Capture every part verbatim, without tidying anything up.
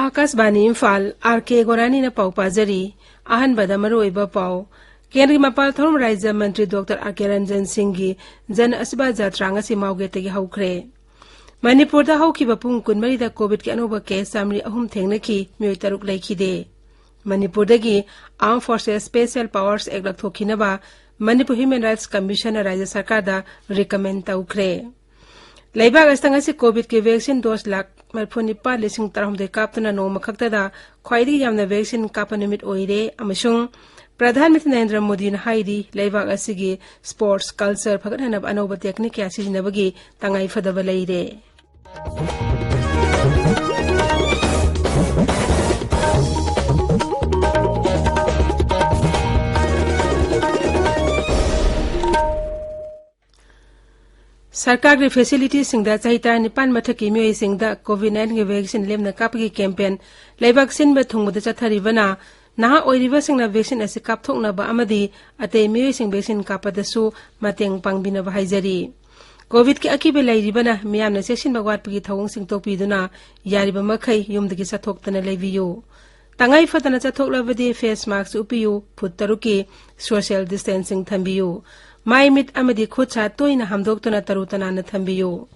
ꯑꯥꯀꯥꯁꯕꯥꯅꯤ Imphal, R ꯀꯦ ꯒꯣꯔꯥꯅꯤꯅ ꯄꯥꯎ ꯄꯥꯖꯔꯤ꯫ ꯑꯍꯥꯟꯕꯗ ꯃꯔꯨꯑꯣꯏꯕ ꯄꯥꯎ꯫ ꯀꯦꯟꯗ꯭ꯔꯒꯤ ꯃꯄꯥꯜ ꯊꯧꯔꯝ ꯔꯥꯖ꯭ꯌ ꯃꯟꯇ꯭ꯔꯤ ꯗꯣꯛꯇꯔ ꯑꯥꯔ ꯀꯦ ꯔꯟꯖꯟ ꯁꯤꯡꯒꯤ ꯖꯟ ꯑꯁꯤꯔꯕꯥꯗ ꯖꯇ꯭ꯔꯥ ꯉꯁꯤ ꯃꯥꯎꯒꯦꯠꯇꯒꯤ ꯍꯧꯈ꯭ꯔꯦ꯫ ꯃꯅꯤꯄꯨꯔꯗ ꯍꯧꯈꯤꯕ ꯄꯨꯡ ꯀꯨꯟꯃꯔꯤꯗ ꯀꯣꯚꯤꯗꯀꯤ ꯑꯅꯧꯕ ꯀꯦꯁ ꯆꯥꯃꯔꯤ ꯑꯍꯨꯝ ꯊꯦꯡꯅꯈꯤ, ꯃꯤꯑꯣꯏ ꯇꯔꯨꯛ ꯂꯩꯈꯤꯗꯦ꯫ ꯃꯅꯤꯄꯨꯔꯗꯒꯤ Armed Forces Special Powers Act ꯂꯧꯊꯣꯛꯈꯤꯅꯕ Manipur Human Rights Commission ꯅ ꯔꯥꯖ꯭ꯌ ꯁꯔꯀꯥꯔꯗ ꯔꯤꯀꯃꯦꯟ ꯇꯧꯈ꯭ꯔꯦ꯫ ꯂꯩꯕꯥꯛ ꯑꯁꯤꯗ ꯉꯁꯤ ꯀꯣꯚꯤꯗꯀꯤ ꯚꯦꯛꯁꯤꯟ ꯗꯣꯁ ꯂꯥꯈ ꯃꯔꯤꯐꯨꯅꯤꯄꯥꯜ ꯂꯤꯁꯤꯡ ꯇꯔꯥꯍꯨꯝꯗꯣꯏ ꯀꯥꯞꯇꯨꯅ ꯅꯣꯡꯃ ꯈꯛꯇꯗ ꯈ꯭ꯋꯥꯏꯗꯒꯤ ꯌꯥꯝꯅ ꯚꯦꯛꯁꯤꯟ ꯀꯥꯞꯄ ꯅꯨꯃꯤꯠ ꯑꯣꯏꯔꯦ ꯑꯃꯁꯨꯡ ꯄ꯭ꯔꯙꯥꯟ ꯃꯟꯇ꯭ꯔꯤ ꯅꯔꯦꯟꯗ꯭ꯔ ꯃꯣꯗꯤꯅ ꯍꯥꯏꯔꯤ, ꯂꯩꯕꯥꯛ ꯑꯁꯤꯒꯤ ꯁ꯭ꯄꯣꯔꯠꯁ ꯀꯜꯆꯔ ꯐꯒꯠꯍꯟꯅꯕ ꯑꯅꯧꯕ ꯇꯦꯛꯅꯤꯛ ꯀꯌꯥ ꯁꯤꯖꯤꯟꯅꯕꯒꯤ ꯇꯉꯥꯏꯐꯗꯕ ꯂꯩꯔꯦ꯫ ꯁꯔꯀꯥꯔꯒꯤ ꯐꯦꯁꯤꯂꯤꯇꯤꯁꯤꯡꯗ ꯆꯍꯤ ꯇꯔꯥꯅꯤꯄꯥꯟ ꯃꯊꯛꯀꯤ ꯃꯤꯑꯣꯏꯁꯤꯡꯗ ꯀꯣꯚꯤꯗ ꯅꯥꯏꯟꯇꯤꯟꯒꯤ ꯚꯦꯛꯁꯤꯟ ꯂꯦꯝꯅ ꯀꯥꯞꯄꯒꯤ ꯀꯦꯝꯄꯦꯟ ꯂꯩꯕꯥꯛ ꯁꯤꯟꯕ ꯊꯨꯡꯕꯗ ꯆꯠꯊꯔꯤꯕꯅ ꯅꯍꯥ ꯑꯣꯏꯔꯤꯕꯁꯤꯡꯅ ꯚꯦꯛꯁꯤꯟ ꯑꯁꯤ ꯀꯥꯞꯊꯣꯛꯅꯕ ꯑꯃꯗꯤ ꯑꯇꯩ ꯃꯤꯑꯣꯏꯁꯤꯡ ꯚꯦꯛꯁꯤꯟ ꯀꯥꯞꯄꯗꯁꯨ ꯃꯇꯦꯡ ꯄꯥꯡꯕꯤꯅꯕ ꯍꯥꯏꯖꯔꯤ꯫ ꯀꯣꯚꯤꯗꯀꯤ ꯑꯀꯤꯕ ꯂꯩꯔꯤꯕꯅ ꯃꯤꯌꯥꯝꯅ ꯆꯦꯛꯁꯤꯟꯕ ꯋꯥꯠꯄꯒꯤ ꯊꯧꯑꯣꯡꯁꯤꯡ ꯇꯣꯛꯄꯤꯗꯨꯅ ꯌꯥꯔꯤꯕ ꯃꯈꯩ ꯌꯨꯝꯗꯒꯤ ꯆꯠꯊꯣꯛꯇꯅ ꯂꯩꯕꯤꯌꯨ꯫ ꯇꯉꯥꯏ ꯐꯗꯅ ꯆꯠꯊꯣꯛꯂꯕꯗꯤ ꯐꯦꯁ ꯃꯥꯁꯛ ꯎꯞꯄꯤꯌꯨ, ꯐꯨꯠ ꯇꯔꯨꯛꯀꯤ ꯁꯣꯁꯤꯌꯦꯜ ꯗꯤꯁꯇꯦꯟꯁꯤꯡ ꯊꯝꯕꯤꯌꯨ꯫ ꯃꯥꯏ ꯃꯤꯠ ꯑꯃꯗꯤ ꯈꯨꯠ ꯁꯥ ꯇꯣꯏꯅ ꯍꯥꯝꯗꯣꯛꯇꯨꯅ ꯇꯔꯨ ꯇꯅꯥꯟꯅ ꯊꯝꯕꯤꯌꯨ꯫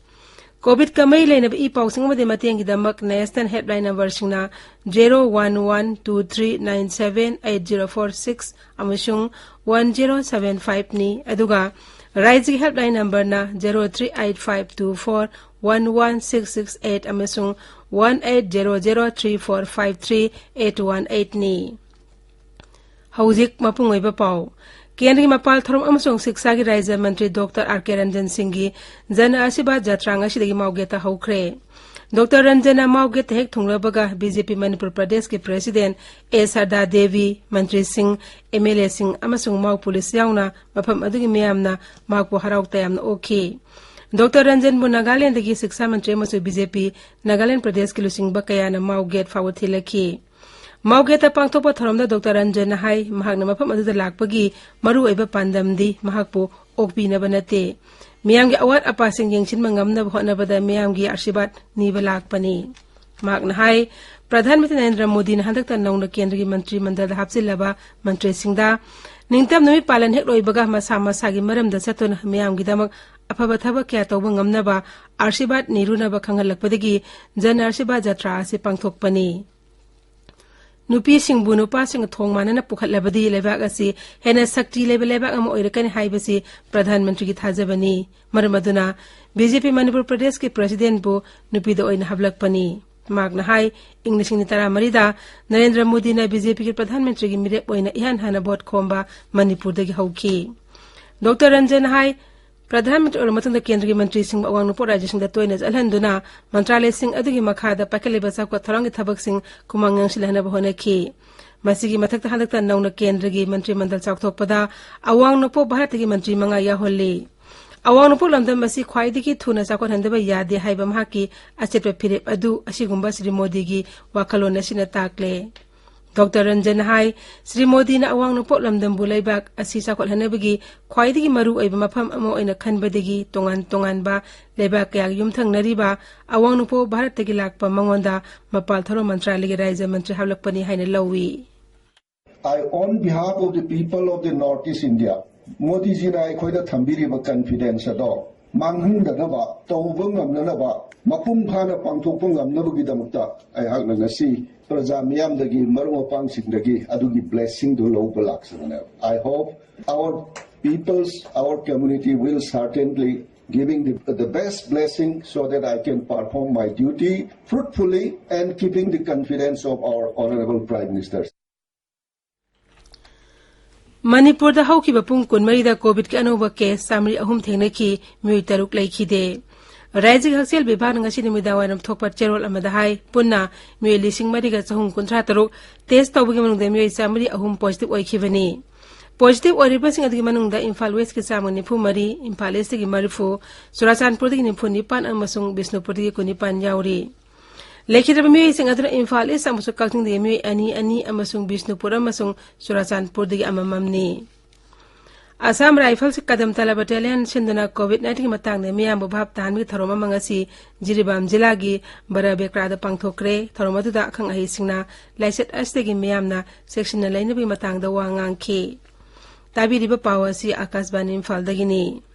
ꯀꯣꯚꯤꯗꯀ ꯃꯔꯤ ꯂꯩꯅꯕ ꯏ ꯄꯥꯎꯁꯤꯡ ꯑꯃꯗꯤ ꯃꯇꯦꯡꯒꯤꯗꯃꯛ ꯅꯦꯁꯅꯦꯜ ꯍꯦꯜꯞꯂꯥꯏꯟ ꯅꯝꯕꯔꯁꯤꯡꯅ zero one one two three nine seven eight zero four six ꯑꯃꯁꯨꯡ ꯋꯥꯟ ꯖꯦꯔꯣ ꯁꯚꯦꯟ ꯐꯥꯏꯚꯅꯤ, ꯑꯗꯨꯒ ꯔꯥꯏꯖꯒꯤ ꯍꯦꯜꯞꯂꯥꯏꯟ ꯅꯝꯕꯔꯅ zero three eight five two four one one six six eight ꯑꯃꯁꯨꯡ one eight zero zero three four five three eight one ꯑꯩꯠꯅꯤ꯫ ꯍꯧꯖꯤꯛ ꯃꯄꯨꯡ ꯑꯣꯏꯕ ꯄꯥꯎ꯫ ꯀꯦꯟꯗ꯭ꯔꯒꯤ ꯃꯄꯥꯜ ꯊꯧꯔꯝ ꯑꯃꯁꯨꯡ ꯁꯤꯛꯁꯥꯒꯤ ꯔꯥꯖ꯭ꯌ ꯃꯟꯇ꯭ꯔꯤ ꯗꯣꯛꯇꯔ ꯑꯥꯔ ꯀꯦ ꯔꯟꯖꯟ ꯁꯤꯡꯒꯤ ꯖꯟ ꯑꯁꯤꯔꯕꯥꯗ ꯖꯇ꯭ꯔꯥ ꯉꯁꯤꯗꯒꯤ ꯃꯥꯎꯒꯦꯠꯇ ꯍꯧꯈ꯭ꯔꯦ꯫ ꯗꯣꯛꯇꯔ ꯔꯟꯖꯟꯅ ꯃꯥꯎꯒꯦꯠꯇ ꯍꯦꯛ ꯊꯨꯡꯂꯕꯒ ꯕꯤ ꯖꯦ ꯄꯤ ꯃꯅꯤꯄꯨꯔ ꯄ꯭ꯔꯗꯦꯁꯀꯤ ꯄ꯭ꯔꯦꯁꯤꯗꯦꯟ ꯑꯦ ꯁꯔꯗꯥ ꯗꯦꯕꯤ, ꯃꯟꯇ꯭ꯔꯤꯁꯤꯡ, ꯑꯦꯝ ꯑꯦꯜ ꯑꯦꯁꯤꯡ ꯑꯃꯁꯨꯡ ꯃꯥꯎ ꯄꯨꯂꯤꯁ ꯌꯥꯎꯅ ꯃꯐꯝ ꯑꯗꯨꯒꯤ ꯃꯤꯌꯥꯝꯅ ꯃꯍꯥꯛꯄꯨ ꯍꯔꯥꯎ ꯇꯌꯥꯝꯅ ꯑꯣꯛꯈꯤ꯫ ꯗꯣꯛꯇꯔ ꯔꯟꯖꯟꯕꯨ ꯅꯥꯒꯥꯂꯦꯟꯗꯒꯤ ꯁꯤꯛꯁꯥ ꯃꯟꯇ꯭ꯔꯤ ꯑꯃꯁꯨꯡ ꯕꯤ ꯖꯦ ꯄꯤ ꯅꯥꯒꯥꯂꯦꯟ ꯄ꯭ꯔꯗꯦꯁꯀꯤ ꯂꯨꯆꯤꯡꯕ ꯀꯌꯥꯅ ꯃꯥꯎꯒꯦꯠ ꯐꯥꯎꯕ ꯊꯤꯜꯂꯛꯈꯤ꯫ ꯃꯥꯎꯒꯦꯠꯇ ꯄꯥꯡꯊꯣꯛꯄ ꯊꯧꯔꯝꯗ ꯗꯣꯛꯇꯔ ꯔꯟꯖꯟꯅ ꯍꯥꯏ, ꯃꯍꯥꯛꯅ ꯃꯐꯝ ꯑꯗꯨꯗ ꯂꯥꯛꯄꯒꯤ ꯃꯔꯨꯑꯣꯏꯕ ꯄꯥꯟꯗꯝꯗꯤ ꯃꯍꯥꯛꯄꯨ ꯑꯣꯛꯄꯤꯅꯕ ꯅꯠꯇꯦ, ꯃꯤꯌꯥꯝꯒꯤ ꯑꯋꯥꯠ ꯑꯄꯥꯁꯤꯡ ꯌꯦꯡꯁꯤꯟꯕ ꯉꯝꯅꯕ ꯍꯣꯠꯅꯕꯗ ꯃꯤꯌꯥꯝꯒꯤ ꯑꯥꯁꯤꯔꯕꯥꯗ ꯅꯤꯕ ꯂꯥꯛꯄꯅꯤ꯫ ꯃꯍꯥꯛꯅ ꯍꯥꯏ, ꯄ꯭ꯔꯙꯥꯟ ꯃꯟꯇ꯭ꯔꯤ ꯅꯔꯦꯟꯗ꯭ꯔ ꯃꯣꯗꯤꯅ ꯍꯟꯗꯛꯇ ꯅꯧꯅ ꯀꯦꯟꯗ꯭ꯔꯒꯤ ꯃꯟꯇ꯭ꯔꯤ ꯃꯟꯗꯜꯗ ꯍꯥꯞꯆꯤꯜꯂꯕ ꯃꯟꯇ꯭ꯔꯤꯁꯤꯡꯗ ꯅꯤꯡꯇꯝ ꯅꯨꯃꯤꯠ ꯄꯥꯂꯟ ꯍꯦꯛ ꯂꯣꯏꯕꯒ ꯃꯁꯥ ꯃꯁꯥꯒꯤ ꯃꯔꯝꯗ ꯆꯠꯇꯨꯅ ꯃꯤꯌꯥꯝꯒꯤꯗꯃꯛ ꯑꯐꯕ ꯊꯕꯛ ꯀꯌꯥ ꯇꯧꯕ ꯉꯝꯅꯕ ꯑꯥꯔꯁꯤꯕꯥꯗ ꯅꯤꯔꯨꯅꯕ ꯈꯪꯍꯜꯂꯛꯄꯗꯒꯤ ꯖꯟ ꯑꯥꯔꯁꯤꯕꯥꯗ ꯖꯇ꯭ꯔꯥ ꯑꯁꯤ ꯄꯥꯡꯊꯣꯛꯄꯅꯤ꯫ ꯅꯨꯄꯤꯁꯤꯡꯕꯨ ꯅꯨꯄꯥꯁꯤꯡꯒ ꯊꯣꯡ ꯃꯥꯟꯅꯅ ꯄꯨꯈꯠꯂꯕꯗꯤ ꯂꯩꯕꯥꯛ ꯑꯁꯤ ꯍꯦꯟꯅ ꯁꯛꯇꯤ ꯂꯩꯕ ꯂꯩꯕꯥꯛ ꯑꯃ ꯑꯣꯏꯔꯛꯀꯅꯤ ꯍꯥꯏꯕꯁꯤ ꯄ꯭ꯔꯙꯥꯟ ꯃꯟꯇ꯭ꯔꯤꯒꯤ ꯊꯥꯖꯕꯅꯤ꯫ ꯃꯔꯝ ꯑꯗꯨꯅ ꯕꯤ ꯖꯦ ꯄꯤ ꯃꯅꯤꯄꯨꯔ ꯄ꯭ꯔꯗꯦꯁꯀꯤ ꯄ꯭ꯔꯁꯤꯗꯦꯟꯕꯨ ꯅꯨꯄꯤꯗ ꯑꯣꯏꯅ ꯍꯥꯞꯂꯛꯄꯅꯤ꯫ ꯃꯍꯥꯛꯅ ꯍꯥꯏ, ꯏꯪ ꯂꯤꯁꯤꯡ ꯑꯅꯤ ꯇꯔꯥꯃꯔꯤꯗ ꯅꯔꯦꯟꯗ꯭ꯔ ꯃꯣꯗꯤꯅ ꯕꯤ ꯖꯦ ꯄꯤꯒꯤ ꯄ꯭ꯔꯙꯥꯟ ꯃꯟꯇ꯭ꯔꯤꯒꯤ ꯃꯤꯔꯦꯞ ꯑꯣꯏꯅ ꯏꯍꯥꯟ ꯍꯥꯟꯅ ꯚꯣꯠ ꯈꯣꯝꯕ ꯃꯅꯤꯄꯨꯔꯗꯒꯤ ꯍꯧꯈꯤ꯫ ꯗꯣꯛꯇꯔ ꯔꯟꯖꯟ ꯍꯥꯏ, ꯄ꯭ꯔꯙꯥꯟ ꯃꯟꯇ꯭ꯔꯤ ꯑꯣꯏꯔꯕ ꯃꯇꯨꯡꯗ ꯀꯦꯟꯗ꯭ꯔꯒꯤ ꯃꯟꯇ꯭ꯔꯤꯁꯤꯡꯕꯨ ꯑꯋꯥꯡ ꯅꯣꯡꯄꯣꯛ ꯔꯥꯖ꯭ꯌꯁꯤꯡꯗ ꯇꯣꯏꯅ ꯆꯠꯍꯟꯗꯨꯅ ꯃꯟꯇ꯭ꯔꯥꯂꯌꯁꯤꯡ ꯑꯗꯨꯒꯤ ꯃꯈꯥꯗ ꯄꯥꯏꯈꯠꯂꯤꯕ ꯆꯥꯎꯈꯠ ꯊꯧꯔꯥꯡꯒꯤ ꯊꯕꯛꯁꯤꯡ ꯈꯨꯃꯥꯡ ꯌꯥꯡꯁꯤꯜꯍꯟꯅꯕ ꯍꯣꯠꯅꯈꯤ꯫ ꯃꯁꯤꯒꯤ ꯃꯊꯛꯇ ꯍꯟꯗꯛꯇ ꯅꯧꯅ ꯀꯦꯟꯗ꯭ꯔꯒꯤ ꯃꯟꯇ꯭ꯔꯤ ꯃꯟꯗꯜ ꯆꯥꯎꯊꯣꯛꯄꯗ ꯑꯋꯥꯡ ꯅꯣꯡꯄꯣꯛ ꯚꯥꯔꯠꯇꯒꯤ ꯃꯟꯇ꯭ꯔꯤ ꯃꯉꯥ ꯌꯥꯎꯍꯜꯂꯤ꯫ ꯑꯋꯥꯡ ꯅꯣꯡꯄꯣꯛ ꯂꯝꯗꯝ ꯑꯁꯤ ꯈ꯭ꯋꯥꯏꯗꯒꯤ ꯊꯨꯅ ꯆꯥꯎꯈꯠꯍꯟꯗꯕ ꯌꯥꯗꯦ ꯍꯥꯏꯕ ꯃꯍꯥꯛꯀꯤ ꯑꯆꯦꯠꯄ ꯐꯤꯔꯦꯞ ꯑꯗꯨ ꯑꯁꯤꯒꯨꯝꯕ ꯁ꯭ꯔꯤ ꯃꯣꯗꯤꯒꯤ ꯋꯥꯈꯜꯂꯣꯟ ꯑꯁꯤꯅ ꯇꯥꯛꯂꯦ꯫ ꯗꯣꯛꯇꯔ ꯔꯟꯖꯟ ꯍꯥꯏ, ꯁ꯭ꯔꯤ ꯃꯣꯗꯤꯅ ꯑꯋꯥꯡ ꯅꯣꯡꯄꯣꯛ ꯂꯝꯗꯝꯕꯨ ꯂꯩꯕꯥꯛ ꯑꯁꯤ ꯆꯥꯎꯈꯠꯍꯟꯅꯕꯒꯤ ꯈ꯭ꯋꯥꯏꯗꯒꯤ ꯃꯔꯨ ꯑꯣꯏꯕ ꯃꯐꯝ ꯑꯃ ꯑꯣꯏꯅ ꯈꯟꯕꯗꯒꯤ ꯇꯣꯉꯥꯟ ꯇꯣꯉꯥꯟꯕ ꯂꯩꯕꯥꯛ ꯀꯌꯥꯒꯤ ꯌꯨꯝꯊꯪꯅꯔꯤꯕ ꯑꯋꯥꯡ ꯅꯣꯡꯄꯣꯛ ꯚꯥꯔꯠꯇꯒꯤ ꯂꯥꯛꯄ ꯃꯉꯣꯟꯗ ꯃꯄꯥꯜ ꯊꯧꯔꯝ ꯃꯟꯇ꯭ꯔꯥꯂꯌꯒꯤ ꯔꯥꯖ꯭ꯌ ꯃꯟꯇ꯭ꯔꯤ ꯍꯥꯞꯂꯛꯄꯅꯤ ꯍꯥꯏꯅ ꯂꯧꯏ꯫ I, on behalf of the people of the Northeast India, ꯃꯣꯗꯤꯖꯤꯅ ꯑꯩꯈꯣꯏꯗ ꯊꯝꯕꯤꯔꯤꯕ ꯀꯟꯐꯤꯗꯦꯟꯁ ꯑꯗꯣ ꯃꯥꯡꯍꯟꯗꯅꯕ, ꯇꯧꯕ ꯉꯝꯅꯅꯕ, ꯃꯄꯨꯡ ꯐꯥꯅ ꯄꯥꯡꯊꯣꯛꯄ ꯉꯝꯅꯕꯒꯤꯗꯃꯛꯇ ꯑꯩꯍꯥꯛꯅ ꯉꯁꯤ ꯄ꯭ꯔꯖꯥ ꯃꯤꯌꯥꯝꯗꯒꯤ, ꯃꯔꯨꯞ ꯃꯄꯥꯡꯁꯤꯡꯗꯒꯤ ꯑꯗꯨꯒꯤ ꯕ꯭ꯂꯦꯁꯤꯡꯗꯨ ꯂꯧꯕ ꯂꯥꯛꯆꯕꯅꯦꯕ꯫ I hope our peoples, our community will certainly giving the, the best blessing so that I can perform my duty fruitfully and keeping the confidence of our Honorable Prime Minister. ꯃꯅꯤꯄꯨꯔꯗ ꯍꯧꯈꯤꯕ ꯄꯨꯡ ꯀꯨꯟꯃꯔꯤꯗ ꯀꯣꯚꯤꯗꯀꯤ ꯑꯅꯧꯕ ꯀꯦꯁ ꯆꯥꯃꯔꯤ ꯑꯍꯨꯝ ꯊꯦꯡꯅꯈꯤ, ꯃꯤꯑꯣꯏ ꯇꯔꯨꯛ ꯂꯩꯈꯤꯗꯦ꯫ ꯔꯥꯖ꯭ꯌꯒꯤ ꯍꯛꯁꯦꯜ ꯕꯤꯚꯥꯒꯅ ꯉꯁꯤ ꯅꯨꯃꯤꯗꯥꯡꯋꯥꯏꯔꯝ ꯊꯣꯛꯄ ꯆꯦꯔꯣꯜ ꯑꯃꯗ ꯍꯥꯏ, ꯄꯨꯟꯅ ꯃꯤꯑꯣꯏ ꯂꯤꯁꯤꯡ ꯃꯔꯤꯒ ꯆꯍꯨꯝ ꯀꯨꯟꯊ꯭ꯔꯥ ꯇꯔꯨꯛ ꯇꯦꯁ ꯇꯧꯕꯒꯤ ꯃꯅꯨꯡꯗ ꯃꯤꯑꯣꯏ ꯆꯥꯃꯔꯤ ꯑꯍꯨꯝ ꯄꯣꯖꯤꯇꯤꯚ ꯑꯣꯏꯈꯤꯕꯅꯤ꯫ ꯄꯣꯖꯤꯇꯤꯚ ꯑꯣꯏꯔꯤꯕꯁꯤꯡ ꯑꯗꯨꯒꯤ ꯃꯅꯨꯡꯗ ꯏꯝꯐꯥꯜ ꯋꯦꯁꯀꯤ ꯆꯥꯝꯃ ꯅꯤꯐꯨ ꯃꯔꯤ, ꯏꯝꯐꯥꯜ ꯏꯁꯇꯒꯤ ꯃꯔꯤꯐꯨ, ꯆꯨꯔꯥꯆꯥꯟꯄꯨꯔꯗꯒꯤ ꯅꯤꯐꯨ ꯅꯤꯄꯥꯟ ꯑꯃꯁꯨꯡ ꯕꯤꯁꯅꯨꯄꯨꯔꯗꯒꯤ ꯀꯨꯟꯅꯤꯄꯥꯟ ꯌꯥꯎꯔꯤ꯫ ꯂꯩꯈꯤꯗ꯭ꯔꯕ ꯃꯤꯑꯣꯏꯁꯤꯡ ꯑꯗꯨꯅ ꯏꯝꯐꯥꯜ ꯏꯁ ꯑꯃꯁꯨꯡ ꯀꯛꯆꯤꯡꯗꯒꯤ ꯃꯤꯑꯣꯏ ꯑꯅꯤ ꯑꯅꯤ ꯑꯃꯁꯨꯡ ꯕꯤꯁꯅꯨꯄꯨꯔ ꯑꯃꯁꯨꯡ ꯆꯨꯔꯥꯆꯥꯟꯄꯨꯔꯗꯒꯤ ꯑꯃꯃꯝꯅꯤ꯫ ꯑꯁꯥꯝ ꯔꯥꯏꯐꯜꯁꯀꯤ ꯀꯗꯝ ꯇꯥꯂꯥ ꯕꯦꯇꯥꯂꯤꯌꯟ ꯁꯤꯟꯗꯨꯅ ꯀꯣꯚꯤꯗ ꯅꯥꯏꯟꯇꯤꯟꯒꯤ ꯃꯇꯥꯡꯗ ꯃꯤꯌꯥꯝꯕꯨ ꯚꯥꯞ ꯇꯥꯍꯟꯕꯒꯤ ꯊꯧꯔꯝ ꯑꯃ ꯉꯁꯤ ꯖꯤꯔꯤꯕꯥꯝ ꯖꯤꯂꯥꯒꯤ ꯕꯔꯥꯕꯦꯀ꯭ꯔꯥꯗ ꯄꯥꯡꯊꯣꯛꯈ꯭ꯔꯦ꯫ ꯊꯧꯔꯝ ꯑꯗꯨꯗ ꯑꯈꯪ ꯑꯍꯩꯁꯤꯡꯅ ꯂꯥꯏꯆꯠ ꯑꯁꯤꯗꯒꯤ ꯃꯤꯌꯥꯝꯅ ꯆꯦꯛꯁꯤꯟꯅ ꯂꯩꯅꯕꯒꯤ ꯃꯇꯥꯡꯗ ꯋꯥ ꯉꯥꯡꯈꯤ꯫ ꯇꯥꯕꯤꯔꯤꯕ ꯄꯥꯎ ꯑꯁꯤ ꯑꯀꯥꯁꯕꯥꯅꯤ ꯏꯝꯐꯥꯜꯗꯒꯤꯅꯤ꯫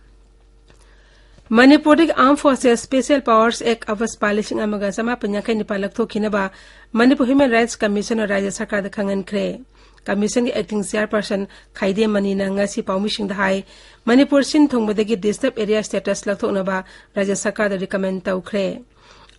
ꯃꯅꯤꯄꯨꯔꯗꯒꯤ Armed Forces Special Powers Act of ꯂꯤꯁꯤꯡ ꯑꯃꯒ ꯆꯃꯥꯄꯟ ꯌꯥꯡꯈꯩ ꯅꯤꯄꯥꯟ ꯂꯧꯊꯣꯛꯈꯤꯅꯕ ꯃꯅꯤꯄꯨꯔ Human Rights Commission ꯅ ꯔꯥꯖ꯭ꯌ ꯁꯔꯀꯥꯔꯗ ꯈꯪꯍꯟꯈ꯭ꯔꯦ꯫ ꯀꯃꯤꯁꯟꯒꯤ acting chairperson ꯈꯥꯏꯗꯦꯝ ꯃꯅꯤꯅ ꯉꯁꯤ ꯄꯥꯎꯃꯤꯁꯤꯡꯗ ꯍꯥꯏ, ꯃꯅꯤꯄꯨꯔ ꯁꯤꯟ ꯊꯨꯡꯕꯗꯒꯤ Disturbed Area status ꯂꯧꯊꯣꯛꯅꯕ ꯔꯥꯖ꯭ꯌ ꯁꯔꯀꯥꯔꯗ recommend ꯇꯧꯈ꯭ꯔꯦ꯫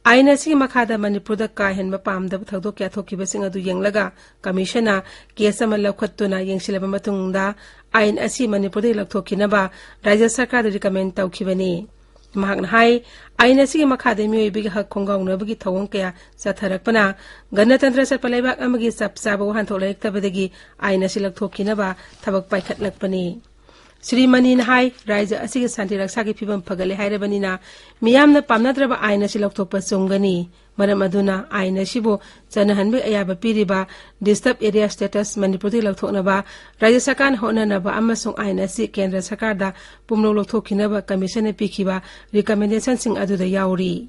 ꯑꯥꯏꯟ ꯑꯁꯤꯒꯤ ꯃꯈꯥꯗ ꯃꯅꯤꯄꯨꯔꯗ ꯀꯥ ꯍꯦꯟꯕ ꯄꯥꯝꯗꯕ ꯊꯧꯗꯣꯛ ꯀꯌꯥ ꯊꯣꯛꯈꯤꯕꯁꯤꯡ ꯑꯗꯨ ꯌꯦꯡꯂꯒ ꯀꯃꯤꯁꯟꯅ ꯀꯦꯁ ꯑꯃ ꯂꯧꯈꯠꯇꯨꯅ ꯌꯦꯡꯁꯤꯜꯂꯕ ꯃꯇꯨꯡꯗ ꯑꯥꯏꯟ ꯑꯁꯤ ꯃꯅꯤꯄꯨꯔꯗꯒꯤ ꯂꯧꯊꯣꯛꯈꯤꯅꯕ ꯔꯥꯖ꯭ꯌ ꯁꯔꯀꯥꯔꯗ recommend ꯇꯧꯈꯤꯕꯅꯤ꯫ ꯃꯍꯥꯛꯅ ꯍꯥꯏ, ꯑꯥꯏꯟ ꯑꯁꯤꯒꯤ ꯃꯈꯥꯗ ꯃꯤꯑꯣꯏꯕꯒꯤ ꯍꯛ ꯈꯣꯡꯒꯥꯎꯅꯕꯒꯤ ꯊꯧꯑꯣꯡ ꯀꯌꯥ ꯆꯠꯊꯔꯛꯄꯅ ꯒꯅꯇꯟꯇ꯭ꯔ ꯆꯠꯄ ꯂꯩꯕꯥꯛ ꯑꯃꯒꯤ ꯆꯞ ꯆꯥꯕ ꯋꯥꯍꯟꯊꯣꯛ ꯂꯩꯔꯛꯇꯕꯗꯒꯤ ꯑꯥꯏꯟ ꯑꯁꯤ ꯂꯧꯊꯣꯛꯈꯤꯅꯕ ꯊꯕꯛ ꯄꯥꯏꯈꯠꯂꯛꯄꯅꯤ꯫ ꯁ꯭ꯔꯤ ꯃꯅꯤꯅ ꯍꯥꯏ, ꯔꯥꯖ꯭ꯌ ꯑꯁꯤꯒꯤ ꯁꯥꯟꯇꯤ ꯔꯛꯁꯥꯒꯤ ꯐꯤꯕꯝ ꯐꯒꯠꯂꯦ ꯍꯥꯏꯔꯕꯅꯤꯅ ꯃꯤꯌꯥꯝꯅ ꯄꯥꯝꯅꯗ꯭ꯔꯕ ꯑꯥꯏꯟ ꯑꯁꯤ ꯂꯧꯊꯣꯛꯄ ꯆꯨꯝꯒꯅꯤ꯫ ꯃꯔꯝ ꯑꯗꯨꯅ ꯑꯥꯏꯟ ꯑꯁꯤꯕꯨ ꯆꯠꯅꯍꯟꯕꯒꯤ ꯑꯌꯥꯕ ꯄꯤꯔꯤꯕ Disturbed Area status ꯃꯅꯤꯄꯨꯔꯗꯒꯤ ꯂꯧꯊꯣꯛꯅꯕ ꯔꯥꯖ꯭ꯌ ꯁꯔꯀꯥꯔꯅ ꯍꯣꯠꯅꯅꯕ ꯑꯃꯁꯨꯡ ꯑꯥꯏꯟ ꯑꯁꯤ ꯀꯦꯟꯗ꯭ꯔ ꯁꯔꯀꯥꯔꯗ ꯄꯨꯝꯅꯧ ꯂꯧꯊꯣꯛꯈꯤꯅꯕ ꯀꯃꯤꯁꯟꯅ ꯄꯤꯈꯤꯕ recommendationꯁꯤꯡ ꯑꯗꯨꯗ ꯌꯥꯎꯔꯤ꯫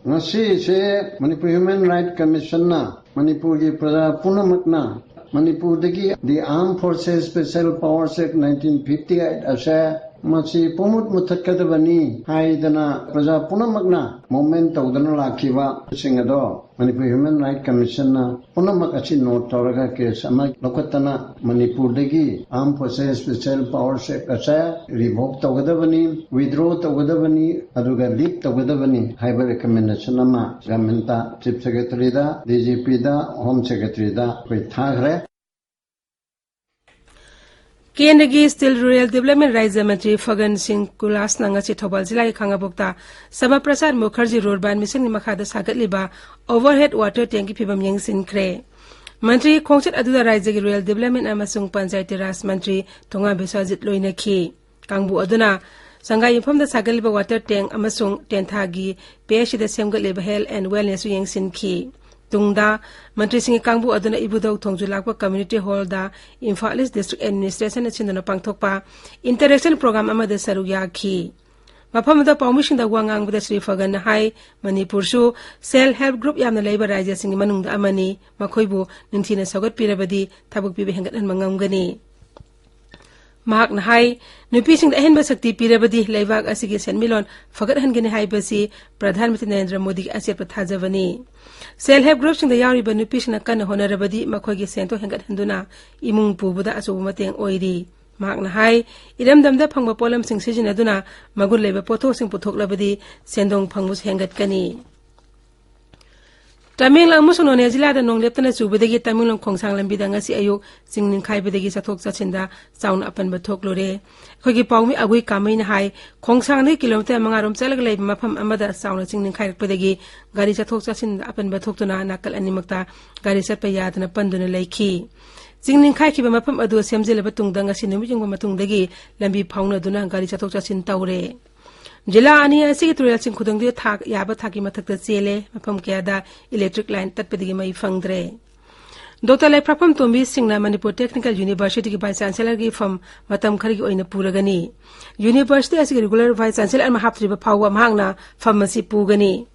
ꯉꯁꯤꯁꯦ ꯃꯅꯤꯄꯨꯔ Human Rights Commissionꯅ ꯃꯅꯤꯄꯨꯔꯒꯤ ꯄ꯭ꯔꯖꯥ ꯄꯨꯝꯅꯃꯛꯅ ꯃꯅꯤꯄꯨꯔꯗꯒꯤ The Armed Forces Special Powers Act nineteen fifty eight ꯑꯁꯦ ꯃꯁꯤ ꯄꯨꯃꯨꯠ ꯃꯨꯊꯠꯀꯗꯕꯅꯤ ꯍꯥꯏꯗꯅ ꯄ꯭ꯔꯖꯥ ꯄꯨꯝꯅꯃꯛꯅ movement ꯇꯧꯗꯨꯅ ꯂꯥꯛꯈꯤꯕꯁꯤꯡ ꯑꯗꯣ ꯃꯅꯤꯄꯨꯔ Human Rights Commissionꯅ ꯄꯨꯝꯅꯃꯛ ꯑꯁꯤ note ꯇꯧꯔꯒ case ꯑꯃ ꯂꯧꯈꯠꯇꯅ ꯃꯅꯤꯄꯨꯔꯗꯒꯤ Armed Forces Special Powers Act ꯑꯁꯦ revoke ꯇꯧꯒꯗꯕꯅꯤ, withdraw ꯇꯧꯒꯗꯕꯅꯤ, ꯑꯗꯨꯒ lift ꯇꯧꯒꯗꯕꯅꯤ ꯍꯥꯏꯕ recommendation ꯑꯃ governmentꯇ, Chief Secretaryꯗ, DGPꯗ, Home Secretaryꯗ ꯑꯩꯈꯣꯏ ꯊꯥꯈ꯭ꯔꯦ꯫ ꯀꯦꯟꯗ꯭ꯔꯒꯤ Steel Rural Development ꯔꯥꯖ꯭ꯌ ꯃꯟꯇ꯭ꯔꯤ ꯐꯒꯟ ꯁꯤꯡ ꯀꯨꯂꯥꯁꯅ ꯉꯁꯤ ꯊꯧꯕꯥꯜ ꯖꯤꯂꯥꯒꯤ ꯈꯥꯉꯕꯣꯛꯇ ꯁ꯭ꯌꯥꯃꯥ ꯄ꯭ꯔꯁꯥꯗ ꯃꯨꯈꯔꯖꯤ ꯔꯨꯔꯕꯥꯟ ꯃꯤꯁꯟꯒꯤ ꯃꯈꯥꯗ ꯁꯥꯒꯠꯂꯤꯕ overhead water tankꯀꯤ ꯐꯤꯕꯝ ꯌꯦꯡꯁꯤꯟꯈ꯭ꯔꯦ꯫ ꯃꯟꯇ꯭ꯔꯤ ꯈꯣꯡꯆꯠ ꯑꯗꯨꯗ ꯔꯥꯖ꯭ꯌꯒꯤ Rural Development ꯑꯃꯁꯨꯡ ꯄꯟꯆꯥꯌꯇꯤ ꯔꯥꯖ ꯃꯟꯇ꯭ꯔꯤ ꯊꯣꯉꯥꯝ ꯕꯤꯁ꯭ꯋꯖꯤꯠ ꯂꯣꯏꯅꯈꯤ꯫ ꯀꯥꯡꯕꯨ ꯑꯗꯨꯅ ꯁꯪꯒꯥꯏ ꯌꯨꯝꯐꯝꯗ ꯁꯥꯒꯠꯂꯤꯕ water tank ꯑꯃꯁꯨꯡ ꯇꯦꯟꯊꯥꯒꯤ ꯄꯤ ꯑꯩꯆ ꯁꯤꯗ ꯁꯦꯝꯒꯠꯂꯤꯕ health and wellnessꯁꯨ ꯌꯦꯡꯁꯤꯟꯈꯤ꯫ ꯇꯨꯡꯗ ꯃꯟꯇ꯭ꯔꯤꯁꯤꯡꯒꯤ ꯀꯥꯡꯕꯨ ꯑꯗꯨꯅ ꯏꯕꯨꯙꯧ ꯊꯣꯡꯖꯨ ꯂꯥꯛꯄ ꯀꯝꯃ꯭ꯌꯨꯅꯤꯇꯤ ꯍꯣꯜꯗ ꯏꯝꯐꯥꯜ ꯏꯁ ꯗꯤꯁꯇ꯭ꯔꯤꯛ ꯑꯦꯗꯃꯤꯅꯤꯁꯇ꯭ꯔꯦꯁꯟꯅ ꯁꯤꯟꯗꯨꯅ ꯄꯥꯡꯊꯣꯛꯄ ꯏꯟꯇꯔꯦꯛꯁꯟ ꯄ꯭ꯔꯣꯒ꯭ꯔꯥꯝ ꯑꯃꯗ ꯁꯔꯨꯛ ꯌꯥꯈꯤ꯫ ꯃꯐꯝ ꯑꯗꯨꯗ ꯄꯥꯎꯃꯤꯁꯤꯡꯗ ꯋꯥ ꯉꯥꯡꯕꯗ ꯁ꯭ꯔꯤ ꯐꯒꯟꯅ ꯍꯥꯏ, ꯃꯅꯤꯄꯨꯔꯁꯨ ꯁꯦꯜꯐ ꯍꯦꯜꯞ ꯒ꯭ꯔꯨꯞ ꯌꯥꯝꯅ ꯂꯩꯕ ꯔꯥꯖ꯭ꯌꯁꯤꯡꯒꯤ ꯃꯅꯨꯡꯗ ꯑꯃꯅꯤ꯫ ꯃꯈꯣꯏꯕꯨ ꯅꯤꯡꯊꯤꯅ ꯁꯧꯒꯠꯄꯤꯔꯕꯗꯤ ꯊꯕꯛ ꯄꯤꯕ ꯍꯦꯟꯒꯠꯍꯟꯕ ꯉꯝꯒꯅꯤ꯫ ꯃꯍꯥꯛꯅ ꯍꯥꯏ, ꯅꯨꯄꯤꯁꯤꯡꯗ ꯑꯍꯦꯟꯕ ꯁꯛꯇꯤ ꯄꯤꯔꯕꯗꯤ ꯂꯩꯕꯥꯛ ꯑꯁꯤꯒꯤ ꯁꯦꯟꯃꯤꯠꯂꯣꯟ ꯐꯒꯠꯍꯟꯒꯅꯤ ꯍꯥꯏꯕꯁꯤ ꯄ꯭ꯔꯙꯥꯟ ꯃꯟꯇ꯭ꯔꯤ ꯅꯔꯦꯟꯗ꯭ꯔ ꯃꯣꯗꯤꯒꯤ ꯑꯆꯦꯠꯄ ꯊꯥꯖꯕꯅꯤ꯫ ꯁꯦꯜꯐ ꯍꯦꯜꯞ ꯒ꯭ꯔꯨꯞꯁꯤꯡꯗ ꯌꯥꯎꯔꯤꯕ ꯅꯨꯄꯤꯁꯤꯡꯅ ꯀꯟꯅ ꯍꯣꯠꯅꯔꯕꯗꯤ ꯃꯈꯣꯏꯒꯤ ꯁꯦꯟꯊꯣꯛ ꯍꯦꯟꯒꯠꯍꯟꯗꯨꯅ ꯏꯃꯨꯡ ꯄꯨꯕꯗ ꯑꯆꯧꯕ ꯃꯇꯦꯡ ꯑꯣꯏꯔꯤ꯫ ꯃꯍꯥꯛꯅ ꯍꯥꯏ, ꯏꯔꯝꯗꯝꯗ ꯐꯪꯕ ꯄꯣꯠꯂꯝꯁꯤꯡ ꯁꯤꯖꯤꯟꯅꯗꯨꯅ ꯃꯒꯨꯟ ꯂꯩꯕ ꯄꯣꯠꯊꯣꯛꯁꯤꯡ ꯄꯨꯊꯣꯛꯂꯕꯗꯤ ꯁꯦꯟꯗꯣꯡ ꯐꯪꯕꯁꯨ ꯍꯦꯟꯒꯠꯀꯅꯤ꯫ ꯇꯃꯦꯡꯂꯣꯡ ꯑꯃꯁꯨꯡ ꯅꯣꯅꯦ ꯖꯤꯂꯥꯗ ꯅꯣꯡ ꯂꯦꯞꯇꯅ ꯆꯨꯕꯗꯒꯤ ꯇꯃꯦꯡꯂꯣꯡ ꯈꯣꯡꯁꯥꯡ ꯂꯝꯕꯤꯗ ꯉꯁꯤ ꯑꯌꯨꯛ ꯆꯤꯡ ꯅꯤꯡꯈꯥꯏꯕꯗꯒꯤ ꯆꯠꯊꯣꯛ ꯆꯠꯁꯤꯟꯗ ꯆꯥꯎꯅ ꯑꯄꯟꯕ ꯊꯣꯛꯂꯨꯔꯦ꯫ ꯑꯩꯈꯣꯏꯒꯤ ꯄꯥꯎꯃꯤ ꯑꯒꯨꯏ ꯀꯥꯃꯩꯅ ꯍꯥꯏ, ꯈꯣꯡꯁꯥꯡꯗꯒꯤ ꯀꯤꯂꯣꯃꯤꯇꯔ ꯃꯉꯥ ꯔꯣꯝ ꯆꯠꯂꯒ ꯂꯩꯕ ꯃꯐꯝ ꯑꯃꯗ ꯆꯥꯎꯅ ꯆꯤꯡ ꯅꯤꯡꯈꯥꯏꯔꯛꯄꯗꯒꯤ ꯒꯥꯔꯤ ꯆꯠꯊꯣꯛ ꯆꯠꯁꯤꯟꯗ ꯑꯄꯟꯕ ꯊꯣꯛꯇꯨꯅ ꯅꯥꯀꯜ ꯑꯅꯤꯃꯛꯇ ꯒꯥꯔꯤ ꯆꯠꯄ ꯌꯥꯗꯅ ꯄꯟꯗꯨꯅ ꯂꯩꯈꯤ꯫ ꯆꯤꯡ ꯅꯤꯡꯈꯥꯏꯈꯤꯕ ꯃꯐꯝ ꯑꯗꯨ ꯁꯦꯝꯖꯤꯜꯂꯕ ꯇꯨꯡꯗ ꯉꯁꯤ ꯅꯨꯃꯤꯠ ꯌꯨꯡꯕ ꯃꯇꯨꯡꯗꯒꯤ ꯂꯝꯕꯤ ꯐꯥꯎꯅꯗꯨꯅ ꯒꯥꯔꯤ ꯆꯠꯊꯣꯛ ꯆꯠꯁꯤꯟ ꯇꯧꯔꯦ꯫ ꯖꯤꯂꯥ ꯑꯅꯤ ꯑꯁꯤꯒꯤ ꯇꯨꯔꯦꯜꯁꯤꯡ ꯈꯨꯗꯣꯡꯗꯤ ꯊꯥꯛ ꯌꯥꯕ ꯊꯥꯛꯀꯤ ꯃꯊꯛꯇ ꯆꯦꯜꯂꯦ꯫ ꯃꯐꯝ ꯀꯌꯥꯗ ꯏꯂꯦꯛꯇ꯭ꯔꯤꯛ ꯂꯥꯏꯟ ꯇꯠꯄꯗꯒꯤ ꯃꯩ ꯐꯪꯗ꯭ꯔꯦ꯫ ꯗꯣꯛꯇꯔ ꯂꯩꯐ꯭ꯔꯥꯐꯝ ꯇꯣꯝꯕꯤ ꯁꯤꯡꯅ ꯃꯅꯤꯄꯨꯔ ꯇꯦꯛꯅꯤꯀꯦꯜ ꯌꯨꯅꯤꯚꯔꯁꯤꯇꯤꯒꯤ ꯚꯥꯏꯁ ꯆꯥꯟꯁꯦꯂꯔꯒꯤ ꯐꯝ ꯃꯇꯝ ꯈꯔꯒꯤ ꯑꯣꯏꯅ ꯄꯨꯔꯒꯅꯤ꯫ ꯌꯨꯅꯤꯚꯔꯁꯤꯇꯤ ꯑꯁꯤꯒꯤ ꯔꯤꯒꯨꯂꯔ ꯚꯥꯏꯁ ꯆꯥꯟꯁꯦꯂꯔ ꯑꯃ ꯍꯥꯞꯇ꯭ꯔꯤꯕ ꯐꯥꯎꯕ ꯃꯍꯥꯛꯅ ꯐꯝ ꯑꯁꯤ ꯄꯨꯒꯅꯤ꯫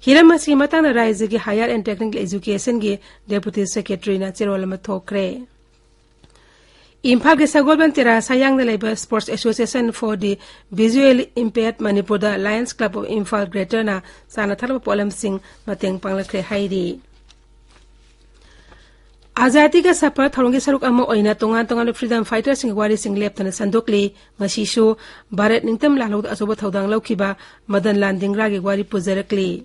ꯍꯤꯔꯝ ꯑꯁꯤꯒꯤ ꯃꯇꯥꯡꯗ ꯔꯥꯖ꯭ꯌꯒꯤ ꯍꯥꯌꯔ ꯑꯦꯟ ꯇꯦꯛꯅꯤꯀꯦꯜ ꯑꯦꯖꯨꯀꯦꯁꯟꯒꯤ ꯗꯦꯄꯨꯇꯤ ꯁꯦꯀ꯭ꯔꯦꯇꯔꯤꯅ ꯆꯦꯔꯣꯜ ꯑꯃ ꯊꯣꯛꯈ꯭ꯔꯦ꯫ ꯏꯝꯐꯥꯜꯒꯤ ꯁꯒꯣꯜꯕꯟ ꯇꯦꯔꯥ ꯁꯥꯌꯥꯡꯗ ꯂꯩꯕ Sports Association for the Visually Impaired ꯃꯅꯤꯄꯨꯔꯗ Lions Club of Imphal Greaterꯅ ꯆꯥꯅ ꯊꯛꯅꯕ ꯄꯣꯠꯂꯝꯁꯤꯡ ꯃꯇꯦꯡ ꯄꯥꯡꯂꯛꯈ꯭ꯔꯦ ꯍꯥꯏꯔꯤ꯫ ꯑꯖꯥꯗꯤ ꯀꯥ ꯁꯐꯔ ꯊꯧꯔꯝꯒꯤ ꯁꯔꯨꯛ ꯑꯃ ꯑꯣꯏꯅ ꯇꯣꯉꯥꯟ ꯇꯣꯉꯥꯟꯕ ꯐ꯭ꯔꯤꯗꯝ ꯐꯥꯏꯇꯔꯁꯤꯡꯒꯤ ꯋꯥꯔꯤꯁꯤꯡ ꯂꯦꯞꯇꯅ ꯁꯟꯗꯣꯛꯂꯤ꯫ ꯉꯁꯤꯁꯨ ꯚꯥꯔꯠ ꯅꯤꯡꯇꯝ ꯂꯥꯟꯂꯧꯗ ꯑꯆꯧꯕ ꯊꯧꯗꯥꯡ ꯂꯧꯈꯤꯕ ꯃꯗꯟ ꯂꯥꯜ ꯗꯤꯡꯒ꯭ꯔꯥꯒꯤ ꯋꯥꯔꯤ ꯄꯨꯖꯔꯛꯂꯤ꯫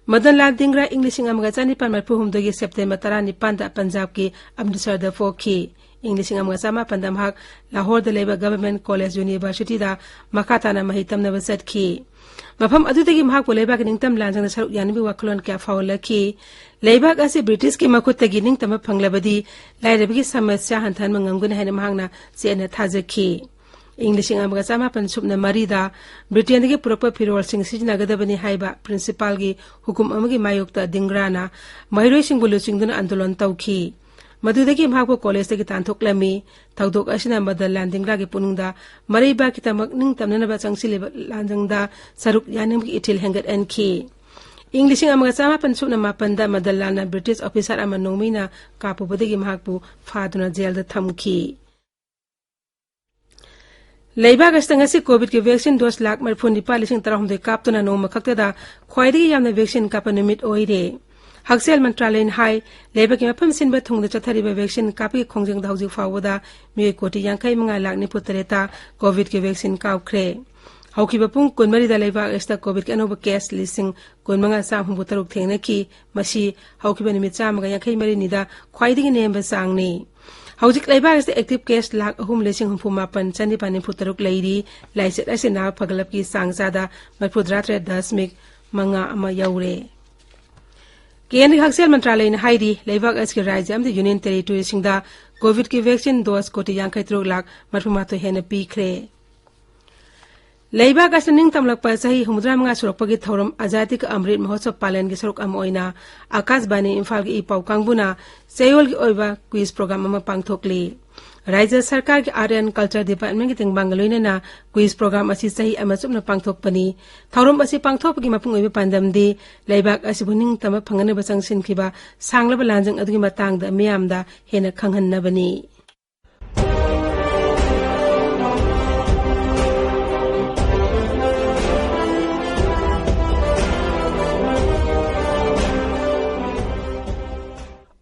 ꯃꯗꯟ ꯂꯥꯜ ꯗꯤꯡꯒ꯭ꯔꯥ ꯏꯪ ꯂꯤꯁꯤꯡ ꯑꯃꯒ ꯆꯅꯤꯄꯥꯟ ꯃꯔꯤꯐꯨ ꯍꯨꯝꯗꯣꯏꯒꯤ ꯁꯦꯞꯇꯦꯝꯕꯔ ꯇꯔꯥꯅꯤꯄꯥꯟꯗ ꯄꯟꯖꯥꯕꯀꯤ ꯑꯃ꯭ꯔꯤꯠꯁꯔꯗ ꯄꯣꯛꯈꯤ꯫ ꯏꯪ ꯂꯤꯁꯤꯡ ꯑꯃꯒ ꯆꯃꯥꯄꯟꯗ ꯃꯍꯥꯛ ꯂꯥꯍꯣꯔꯗ ꯂꯩꯕ ꯒꯚꯔꯟꯃꯦꯟꯠ ꯀꯣꯂꯦꯖ ꯌꯨꯅꯤꯚꯔꯁꯤꯇꯤꯗ ꯃꯈꯥ ꯇꯥꯅ ꯃꯍꯩ ꯇꯝꯅꯕ ꯆꯠꯈꯤ꯫ ꯃꯐꯝ ꯑꯗꯨꯗꯒꯤ ꯃꯍꯥꯛꯄꯨ ꯂꯩꯕꯥꯛꯀꯤ ꯅꯤꯡꯇꯝ ꯂꯥꯟꯁꯤꯡꯗ ꯁꯔꯨꯛ ꯌꯥꯅꯕꯒꯤ ꯋꯥꯈꯜꯂꯣꯟ ꯀꯌꯥ ꯐꯥꯎꯍꯜꯂꯛꯈꯤ꯫ ꯂꯩꯕꯥꯛ ꯑꯁꯤ ꯕ꯭ꯔꯤꯇꯤꯁꯀꯤ ꯃꯈꯨꯠꯇꯒꯤ ꯅꯤꯡꯇꯝꯕ ꯐꯪꯂꯕꯗꯤ ꯂꯥꯏꯔꯕꯒꯤ ꯁꯃꯁ꯭ꯌꯥ ꯍꯟꯊꯍꯟꯕ ꯉꯝꯒꯅꯤ ꯍꯥꯏꯅ ꯃꯍꯥꯛꯅ ꯆꯦꯠꯅ ꯊꯥꯖꯈꯤ꯫ ꯏꯪ ꯂꯤꯁꯤꯡ ꯑꯃꯒ ꯆꯃꯥꯄꯟ ꯁꯨꯞꯅ ꯃꯔꯤꯗ ꯕ꯭ꯔꯤꯇꯦꯟꯗꯒꯤ ꯄꯨꯔꯛꯄ ꯐꯤꯔꯣꯜꯁꯤꯡ ꯁꯤꯖꯤꯟꯅꯒꯗꯕꯅꯤ ꯍꯥꯏꯕ ꯄ꯭ꯔꯤꯟꯁꯤꯄꯥꯜꯒꯤ ꯍꯨꯀꯨꯝ ꯑꯃꯒꯤ ꯃꯥꯌꯣꯛꯇ ꯗꯤꯡꯒ꯭ꯔꯥꯅ ꯃꯍꯩꯔꯣꯏꯁꯤꯡꯕꯨ ꯂꯨꯆꯤꯡꯗꯨꯅ ꯑꯟꯗꯣꯂꯟ ꯇꯧꯈꯤ꯫ ꯃꯗꯨꯗꯒꯤ ꯃꯍꯥꯛꯄꯨ ꯀꯣꯂꯦꯖꯇꯒꯤ ꯇꯥꯟꯊꯣꯛꯂꯝꯃꯤ꯫ ꯊꯧꯗꯣꯛ ꯑꯁꯤꯅ ꯃꯗꯟꯂꯥꯜ ꯗꯤꯡꯒ꯭ꯔꯥꯒꯤ ꯄꯨꯛꯅꯤꯡꯗ ꯃꯔꯩꯕꯥꯛꯀꯤꯗꯃꯛ ꯅꯤꯡꯇꯝꯅꯅꯕ ꯆꯪꯁꯤꯜꯂꯤꯕ ꯂꯥꯟꯖꯪꯗ ꯁꯔꯨꯛ ꯌꯥꯅꯤꯡꯕꯒꯤ ꯏꯊꯤꯜ ꯍꯦꯟꯒꯠꯍꯟꯈꯤ꯫ ꯏꯪ ꯂꯤꯁꯤꯡ ꯑꯃꯒ ꯆꯃꯥꯄꯟ ꯁꯨꯞꯅ ꯃꯥꯄꯟꯗ ꯃꯗꯟꯂꯥꯜꯅ ꯕ꯭ꯔꯤꯇꯤꯁ ꯑꯣꯐꯤꯁꯥꯔ ꯑꯃ ꯅꯣꯡꯃꯩꯅ ꯀꯥꯞꯄꯨꯕꯗꯒꯤ ꯃꯍꯥꯛꯄꯨ ꯐꯥꯗꯨꯅ ꯖꯦꯜꯗ ꯊꯝꯈꯤ꯫ ꯂꯩꯕꯥꯛ ꯑꯁꯤꯗ ꯉꯁꯤ ꯀꯣꯚꯤꯗꯀꯤ ꯚꯦꯛꯁꯤꯟ ꯗꯣꯁ ꯂꯥꯈ ꯃꯔꯤꯐꯨ ꯅꯤꯄꯥꯜ ꯂꯤꯁꯤꯡ ꯇꯔꯥꯍꯨꯝꯗꯣꯏ ꯀꯥꯞꯇꯨꯅ ꯅꯣꯡꯃ ꯈꯛꯇꯗ ꯈ꯭ꯋꯥꯏꯗꯒꯤ ꯌꯥꯝꯅ ꯚꯦꯛꯁꯤꯟ ꯀꯥꯞꯄ ꯅꯨꯃꯤꯠ ꯑꯣꯏꯔꯦ꯫ ꯍꯛꯁꯦꯜ ꯃꯟꯇ꯭ꯔꯥꯂꯌꯅ ꯍꯥꯏ, ꯂꯩꯕꯥꯛꯀꯤ ꯃꯐꯝ ꯁꯤꯟꯕ ꯊꯨꯡꯅ ꯆꯠꯊꯔꯤꯕ ꯚꯦꯛꯁꯤꯟ ꯀꯥꯞꯄꯒꯤ ꯈꯣꯡꯖꯪꯗ ꯍꯧꯖꯤꯛ ꯐꯥꯎꯕꯗ ꯃꯤꯑꯣꯏ ꯀꯣꯇꯤ ꯌꯥꯡꯈꯩ ꯃꯉꯥ ꯂꯥꯈ ꯅꯤꯐꯨ ꯇꯔꯦꯠꯇ ꯀꯣꯚꯤꯗꯀꯤ ꯚꯦꯛꯁꯤꯟ ꯀꯥꯞꯈ꯭ꯔꯦ꯫ ꯍꯧꯈꯤꯕ ꯄꯨꯡ ꯀꯨꯟꯃꯔꯤꯗ ꯂꯩꯕꯥꯛ ꯑꯁꯤꯗ ꯀꯣꯚꯤꯗꯀꯤ ꯑꯅꯧꯕ ꯀꯦꯁ ꯂꯤꯁꯤꯡ ꯀꯨꯟꯃꯉꯥ ꯆꯥꯝꯃ ꯍꯨꯝꯐꯨ ꯇꯔꯨꯛ ꯊꯦꯡꯅꯈꯤ꯫ ꯃꯁꯤ ꯍꯧꯈꯤꯕ ꯅꯨꯃꯤꯠ ꯆꯥꯝꯃꯒ ꯌꯥꯡꯈꯩ ꯃꯔꯤꯅꯤꯗ ꯈ꯭ꯋꯥꯏꯗꯒꯤ ꯅꯦꯝꯕ ꯆꯥꯡꯅꯤ꯫ ꯍꯧꯖꯤꯛ ꯂꯩꯕꯥꯛ ꯑꯁꯤꯗ ꯑꯦꯛꯇꯤꯚ ꯀꯦꯁ ꯂꯥꯈ ꯑꯍꯨꯝ ꯂꯤꯁꯤꯡ ꯍꯨꯝꯐꯨ ꯃꯥꯄꯟ ꯆꯅꯤꯄꯥꯟ ꯅꯤꯐꯨ ꯇꯔꯨꯛ ꯂꯩꯔꯤ꯫ ꯂꯥꯏꯆꯠ ꯑꯁꯤ ꯅꯥꯕ ꯐꯒꯠꯂꯛꯄꯒꯤ ꯆꯥꯡ ꯆꯥꯗ ꯃꯔꯤꯐꯨꯇꯔꯥ ꯇꯔꯦꯠ ꯗꯁꯃꯤꯛ ꯃꯉꯥ ꯑꯃ ꯌꯧꯔꯦ꯫ ꯀꯦꯟꯗ꯭ꯔꯒꯤ ꯍꯛꯁꯦꯜ ꯃꯟꯇ꯭ꯔꯥꯂꯌꯅ ꯍꯥꯏꯔꯤ, ꯂꯩꯕꯥꯛ ꯑꯁꯤꯒꯤ ꯔꯥꯖ꯭ꯌ ꯑꯃꯗꯤ ꯌꯨꯅꯤꯌꯟ ꯇꯦꯔꯤꯇꯣꯔꯤꯁꯤꯡꯗ ꯀꯣꯚꯤꯗꯀꯤ ꯚꯦꯛꯁꯤꯟ ꯗꯣꯁ ꯀꯣꯇꯤ ꯌꯥꯡꯈꯩ ꯇꯔꯨꯛ ꯂꯥꯈ ꯃꯔꯤꯐꯨ ꯃꯥꯊꯣꯏ ꯍꯦꯟꯅ ꯄꯤꯈ꯭ꯔꯦ꯫ ꯂꯩꯕꯥꯛ ꯑꯁꯤꯅ ꯅꯤꯡꯇꯝꯂꯛꯄ ꯆꯍꯤ ꯍꯨꯝꯐꯨꯇꯔꯥ ꯃꯉꯥ ꯁꯨꯔꯛꯄꯒꯤ ꯊꯧꯔꯝ ꯑꯖꯥꯗꯤ ꯀꯥ ꯑꯃ꯭ꯔꯤꯠ ꯃꯍꯣꯠꯁꯕ ꯄꯥꯂꯟꯒꯤ ꯁꯔꯨꯛ ꯑꯃ ꯑꯣꯏꯅ ꯑꯥꯀꯥꯁꯕꯥꯅꯤ ꯏꯝꯐꯥꯜꯒꯤ ꯏ ꯄꯥꯎ ꯀꯥꯡꯕꯨꯅ ꯆꯌꯣꯜꯒꯤ ꯑꯣꯏꯕ ꯀ꯭ꯋꯤꯖ ꯄ꯭ꯔꯣꯒ꯭ꯔꯥꯝ ꯑꯃ ꯄꯥꯡꯊꯣꯛꯂꯤ꯫ ꯔꯥꯖ꯭ꯌ ꯁꯔꯀꯥꯔꯒꯤ ꯑꯥꯔꯠ ꯑꯦꯟ ꯀꯜꯆꯔ ꯗꯤꯄꯥꯔꯠꯃꯦꯟꯒꯤ ꯇꯦꯡꯕꯥꯡꯒ ꯂꯣꯏꯅꯅ ꯀ꯭ꯋꯤꯖ ꯄ꯭ꯔꯣꯒ꯭ꯔꯥꯝ ꯑꯁꯤ ꯆꯍꯤ ꯑꯃ ꯆꯨꯞꯅ ꯄꯥꯡꯊꯣꯛꯄꯅꯤ꯫ ꯊꯧꯔꯝ ꯑꯁꯤ ꯄꯥꯡꯊꯣꯛꯄꯒꯤ ꯃꯄꯨꯡ ꯑꯣꯏꯕ ꯄꯥꯟꯗꯝꯗꯤ ꯂꯩꯕꯥꯛ ꯑꯁꯤꯕꯨ ꯅꯤꯡꯇꯝꯕ ꯐꯪꯍꯟꯅꯕ ꯆꯪꯁꯤꯟꯈꯤꯕ ꯁꯥꯡꯂꯕ ꯂꯥꯟꯖꯪ ꯑꯗꯨꯒꯤ ꯃꯇꯥꯡꯗ ꯃꯤꯌꯥꯝꯗ ꯍꯦꯟꯅ ꯈꯪꯍꯟꯅꯕꯅꯤ꯫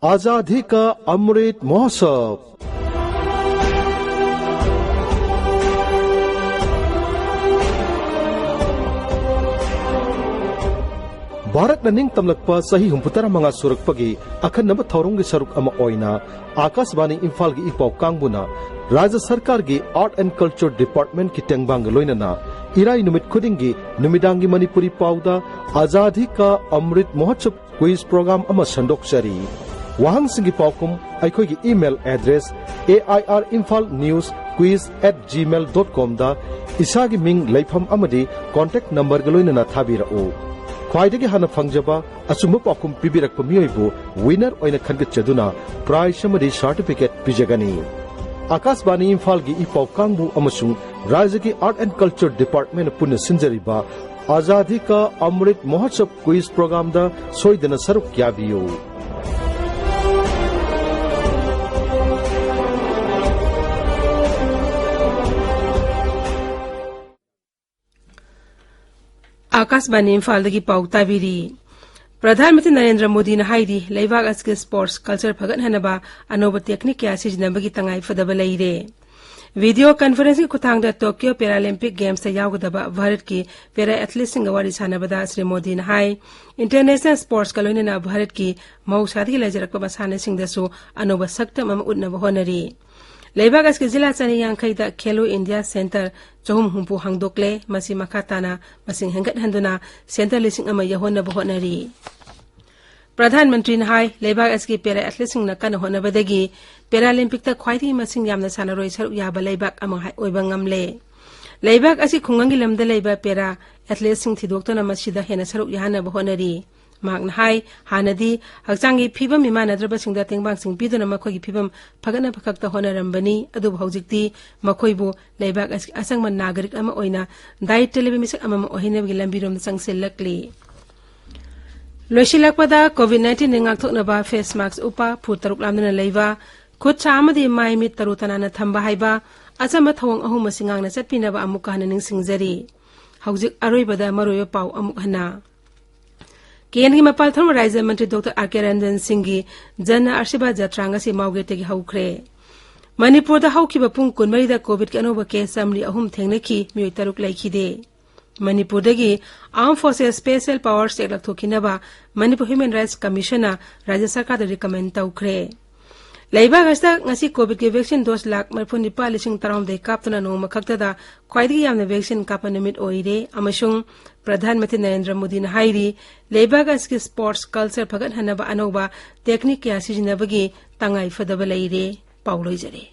आजादी का अमृत महोत्सव। ꯚꯥꯔꯠꯅ ꯅꯤꯡꯇꯝꯂꯛꯄ ꯆꯍꯤ ꯍꯨꯝꯐꯨꯇꯔꯥ ꯃꯉꯥ ꯁꯨꯔꯛꯄꯒꯤ ꯑꯈꯟꯅꯕ ꯊꯧꯔꯝꯒꯤ ꯁꯔꯨꯛ ꯑꯃ ꯑꯣꯏꯅ ꯑꯥꯀꯥꯁꯕꯥꯅꯤ ꯏꯝꯐꯥꯜꯒꯤ ꯏ ꯄꯥꯎ ꯀꯥꯡꯕꯨꯅ ꯔꯥꯖ꯭ꯌ ꯁꯔꯀꯥꯔꯒꯤ ꯑꯥꯔꯠ ꯑꯦꯟ ꯀꯜꯆꯔ ꯗꯤꯄꯥꯔꯠꯃꯦꯟꯠꯀꯤ ꯇꯦꯡꯕꯥꯡꯒ ꯂꯣꯏꯅꯅ ꯏꯔꯥꯏ ꯅꯨꯃꯤꯠ ꯈꯨꯗꯤꯡꯒꯤ ꯅꯨꯃꯤꯗꯥꯡꯒꯤ ꯃꯅꯤꯄꯨꯔꯤ ꯄꯥꯎꯗ ꯑꯖꯥꯗꯤ ꯀꯥ ꯑꯃ꯭ꯔꯤꯠ ꯃꯍꯣꯠꯁꯕ ꯀ꯭ꯋꯤꯖ ꯄ꯭ꯔꯣꯒ꯭ꯔꯥꯝ ꯑꯃ ꯁꯟꯗꯣꯛꯆꯔꯤ꯫ ꯋꯥꯍꯪꯁꯤꯡꯒꯤ ꯄꯥꯎꯈꯨꯝ ꯑꯩꯈꯣꯏꯒꯤ email address, A I R Imphal News quiz at gmail dot com ꯗ ꯏꯁꯥꯒꯤ ꯃꯤꯡ, ꯂꯩꯐꯝ ꯑꯃꯗꯤ contact number ꯒ ꯂꯣꯏꯅꯅ ꯊꯥꯕꯤꯔꯛꯎ꯫ ꯈ꯭ꯋꯥꯏꯗꯒꯤ ꯍꯥꯟꯅ ꯐꯪꯖꯕ ꯑꯆꯨꯝꯕ ꯄꯥꯎꯈꯨꯝ ꯄꯤꯕꯤꯔꯛꯄ ꯃꯤꯑꯣꯏꯕꯨ winner ꯑꯣꯏꯅ ꯈꯟꯒꯠꯆꯗꯨꯅ prize ꯑꯃꯗꯤ certificate ꯄꯤꯖꯒꯅꯤ꯫ ꯑꯥꯀꯥꯁꯕꯥꯅꯤ ꯏꯝꯐꯥꯜꯒꯤ ꯏ ꯄꯥꯎ ꯀꯥꯡꯕꯨ ꯑꯃꯁꯨꯡ ꯔꯥꯖ꯭ꯌꯒꯤ Art and Culture Department ꯅ ꯄꯨꯟꯅ ꯁꯤꯟꯖꯔꯤꯕ ꯑꯖꯥꯗꯤ ꯀꯥ ꯑꯃ꯭ꯔꯤꯠ ꯃꯍꯣꯠꯁꯕ quiz program ꯗ ꯁꯣꯏꯗꯅ ꯁꯔꯨꯛ ꯌꯥꯕꯤꯌꯨ꯫ ꯑꯥꯀꯥꯁꯕꯥꯅꯤ ꯏꯝꯐꯥꯜꯗꯒꯤ ꯄꯥꯎ ꯇꯥꯕꯤꯔꯤ꯫ ꯄ꯭ꯔꯙꯥꯟ ꯃꯟꯇ꯭ꯔꯤ ꯅꯔꯦꯟꯗ꯭ꯔ ꯃꯣꯗꯤꯅ ꯍꯥꯏꯔꯤ, ꯂꯩꯕꯥꯛ ꯑꯁꯤꯒꯤ sports culture ꯐꯒꯠꯍꯟꯅꯕ ꯑꯅꯧꯕ technique ꯀꯌꯥ ꯁꯤꯖꯤꯟꯅꯕꯒꯤ ꯇꯉꯥꯏ ꯐꯗꯕ ꯂꯩꯔꯦ꯫ Video conference ꯀꯤ ꯈꯨꯠꯊꯥꯡꯗ Tokyo Paralympic Games ꯇ ꯌꯥꯎꯒꯗꯕ ꯚꯥꯔꯠꯀꯤ para athlete ꯁꯤꯡꯒ ꯋꯥꯔꯤ ꯁꯥꯟꯅꯕꯗ ꯁ꯭ꯔꯤ ꯃꯣꯗꯤꯅ ꯍꯥꯏ, international sports ꯀ ꯂꯣꯏꯅꯅ ꯚꯥꯔꯠꯀꯤ ꯃꯍꯧꯁꯥꯗꯒꯤ ꯂꯩꯖꯔꯛꯄ ꯃꯁꯥꯟꯅꯁꯤꯡꯗꯁꯨ ꯑꯅꯧꯕ ꯁꯛꯇꯝ ꯑꯃ ꯎꯠꯅꯕ ꯍꯣꯠꯅꯔꯤ꯫ ꯂꯩꯕꯥꯛ ꯑꯁꯤꯒꯤ ꯖꯤꯂꯥ ꯆꯅꯤ ꯌꯥꯡꯈꯩꯗ Khelo India Centre ꯆꯍꯨꯝ ꯍꯨꯝꯐꯨ ꯍꯥꯡꯗꯣꯛꯂꯦ꯫ ꯃꯁꯤ ꯃꯈꯥ ꯇꯥꯅ ꯃꯁꯤꯡ ꯍꯦꯟꯒꯠꯍꯟꯗꯨꯅ centre ꯂꯤꯁꯤꯡ ꯑꯃ ꯌꯧꯍꯟꯅꯕ ꯍꯣꯠꯅꯔꯤ꯫ ꯄ꯭ꯔꯙꯥꯟ ꯃꯟꯇ꯭ꯔꯤꯅ ꯍꯥꯏ, ꯂꯩꯕꯥꯛ ꯑꯁꯤꯒꯤ para athlete ꯁꯤꯡꯅ ꯀꯟꯅ ꯍꯣꯠꯅꯕꯗꯒꯤ Paralympic ꯇ ꯈ꯭ꯋꯥꯏꯗꯒꯤ ꯃꯁꯤꯡ ꯌꯥꯝꯅ ꯁꯥꯟꯅꯔꯣꯏ ꯁꯔꯨꯛ ꯌꯥꯕ ꯂꯩꯕꯥꯛ ꯑꯃ ꯍꯥꯏ-, ꯑꯣꯏꯕ ꯉꯝꯂꯦ꯫ ꯂꯩꯕꯥꯛ ꯑꯁꯤ ꯈꯨꯡꯒꯪꯒꯤ ꯂꯝꯗ ꯂꯩꯕ para athlete ꯁꯤꯡ ꯊꯤꯗꯣꯛꯇꯨꯅ ꯃꯁꯤꯗ ꯍꯦꯟꯅ ꯁꯔꯨꯛ ꯌꯥꯍꯟꯅꯕ ꯍꯣꯠꯅꯔꯤ꯫ ꯃꯍꯥꯛꯅ ꯍꯥꯏ, ꯍꯥꯟꯅꯗꯤ ꯍꯛꯆꯥꯡꯒꯤ ꯐꯤꯕꯝ ꯃꯤꯃꯥꯟꯅꯗ꯭ꯔꯕꯁꯤꯡꯗ ꯇꯦꯡꯕꯥꯡꯁꯤꯡ ꯄꯤꯗꯨꯅ ꯃꯈꯣꯏꯒꯤ ꯐꯤꯕꯝ ꯐꯒꯠꯅꯕ ꯈꯛꯇ ꯍꯣꯠꯅꯔꯝꯕꯅꯤ, ꯑꯗꯨꯕꯨ ꯍꯧꯖꯤꯛꯇꯤ ꯃꯈꯣꯏꯕꯨ ꯂꯩꯕꯥꯛ ꯑꯁꯤꯒꯤ ꯑꯆꯪꯕ ꯅꯥꯒꯔꯤꯛ ꯑꯃ ꯑꯣꯏꯅ ꯗꯥꯏꯇ ꯂꯩꯕ ꯃꯤꯁꯛ ꯑꯃꯃꯝ ꯑꯣꯏꯍꯟꯅꯕꯒꯤ ꯂꯝꯕꯤꯔꯣꯝꯗ ꯆꯪꯁꯤꯜꯂꯛꯂꯤ꯫ ꯂꯣꯏꯁꯤꯜꯂꯛꯄꯗ, COVID nineteen ꯗꯒꯤ ꯉꯥꯛꯊꯣꯛꯅꯕ face mask ꯎꯞꯄ, ꯐꯨꯠ ꯇꯔꯨꯛ ꯂꯥꯞꯅꯅ ꯂꯩꯕ, ꯈꯨꯠ ꯁꯥ ꯑꯃꯗꯤ ꯃꯥꯏ ꯃꯤꯠ ꯇꯔꯨ ꯇꯅꯥꯟꯅ ꯊꯝꯕ ꯍꯥꯏꯕ ꯑꯆꯝꯕ ꯊꯧꯑꯣꯡ ꯑꯍꯨꯝ ꯑꯁꯤ ꯉꯥꯛꯅ ꯆꯠꯄꯤꯅꯕ ꯑꯃꯨꯛꯀ ꯍꯟꯅ ꯅꯤꯡꯁꯤꯡꯖꯔꯤ꯫ ꯍꯧꯖꯤꯛ ꯑꯔꯣꯏꯕꯗ ꯃꯔꯨꯑꯣꯏꯕ ꯄꯥꯎ ꯑꯃꯨꯛ ꯍꯟꯅ꯫ ꯀꯦꯟꯗ꯭ꯔꯒꯤ ꯃꯄꯥꯜ ꯊꯧꯔꯝ ꯔꯥꯖ꯭ꯌ ꯃꯟꯇ꯭ꯔꯤ ꯗꯣꯛꯇꯔ ꯑꯥꯔ ꯀꯦ ꯔꯟꯖꯟ ꯁꯤꯡꯒꯤ ꯖꯟ ꯑꯥꯔꯁꯤꯕꯥꯗ ꯖꯇ꯭ꯔꯥ ꯉꯁꯤ ꯃꯥꯎꯒꯦꯠꯇꯒꯤ ꯍꯧꯈ꯭ꯔꯦ꯫ ꯃꯅꯤꯄꯨꯔꯗ ꯍꯧꯈꯤꯕ ꯄꯨꯡ ꯀꯨꯟꯃꯔꯤꯗ COVID ꯀꯤ ꯑꯅꯧꯕ case ꯆꯥꯃꯔꯤ ꯑꯍꯨꯝ ꯊꯦꯡꯅꯈꯤ, ꯃꯤꯑꯣꯏ ꯇꯔꯨꯛ ꯂꯩꯈꯤꯗꯦ꯫ ꯃꯅꯤꯄꯨꯔꯗꯒꯤ Armed Forces Special Powers Act ꯂꯧꯊꯣꯛꯈꯤꯅꯕ Manipur Human Rights Commission ꯅ ꯔꯥꯖ꯭ꯌ ꯁꯔꯀꯥꯔꯗ recommend ꯇꯧꯈ꯭ꯔꯦ꯫ ꯂꯩꯕꯥꯛ ꯑꯁꯤꯗ ꯉꯁꯤ COVID ꯀꯤ vaccine dose ꯂꯥꯈ ꯃꯔꯤꯐꯨ ꯅꯤꯄꯥꯜ ꯂꯤꯁꯤꯡ ꯇꯔꯥꯍꯨꯝꯗꯣꯏ ꯀꯥꯞꯇꯨꯅ ꯅꯣꯡꯃ ꯈꯛꯇꯗ ꯈ꯭ꯋꯥꯏꯗꯒꯤ ꯌꯥꯝꯅ vaccine ꯀꯥꯞꯄ ꯅꯨꯃꯤꯠ ꯑꯣꯏꯔꯦ ꯑꯃꯁꯨꯡ ꯄ꯭ꯔꯙꯥꯟ ꯃꯟꯇ꯭ꯔꯤ ꯅꯔꯦꯟꯗ꯭ꯔ ꯃꯣꯗꯤꯅ ꯍꯥꯏꯔꯤ, ꯂꯩꯕꯥꯛ ꯑꯁꯤꯒꯤ sports culture ꯐꯒꯠꯍꯟꯅꯕ ꯑꯅꯧꯕ technique ꯀꯌꯥ ꯁꯤꯖꯤꯟꯅꯕꯒꯤ ꯇꯉꯥꯏ ꯐꯗꯕ ꯂꯩꯔꯦ꯫ ꯄꯥꯎ ꯂꯣꯏꯖꯔꯦ꯫